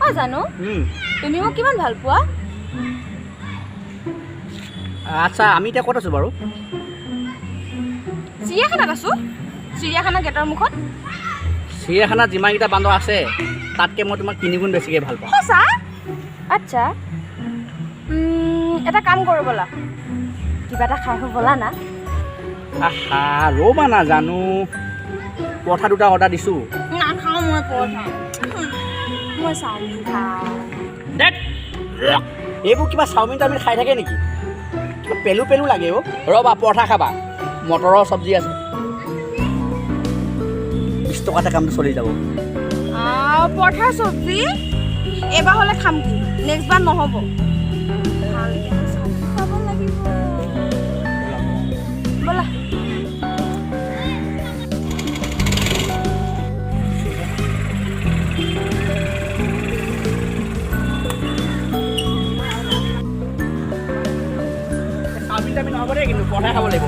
অ জানো, তুমি মোক কিমান ভাল পোৱা? আচ্ছা, আমি এতিয়া ক'ত আছোঁ বাৰু? চিৰিয়াখানাত আছোঁ, চিৰিয়াখানা গেটৰ মুখত। চিৰিয়াখানাত যিমানকেইটা বান্দৰ আছে, তাতকৈ মই তোমাক তিনিগুণ বেছিকৈ ভাল পাওঁ। সঁচা? আচ্ছা, এটা কাম কৰোঁ ব'লা, কিবা এটা খাই আহোঁ ব'লা না। আহা, ৰ'বা না জানো, পৰঠা দুটা অৰ্ডাৰ দিছোঁ। নাখাওঁ মই পৰঠা, মই চাওমিন খাওঁ। দেত, এইবোৰ কিবা চাওমিন তাওমিন খাই থাকে নেকি? কিবা পেলু পেলু লাগে অ'। ৰ'বা, পৰঠা খাবা, মটৰৰ চব্জি আছে। 20 টকাতে কামটো চলি যাব। পৰঠাৰ চব্জি এবাৰ হ'লে খাম, কিন্তু নেক্সট বাৰ নহ'ব। ভালকে চাওমিন খাব লাগিব। ব'লা। চাওমিন তাওমিন নহ'ব দেই কিন্তু, পৰঠাই খাব লাগিব।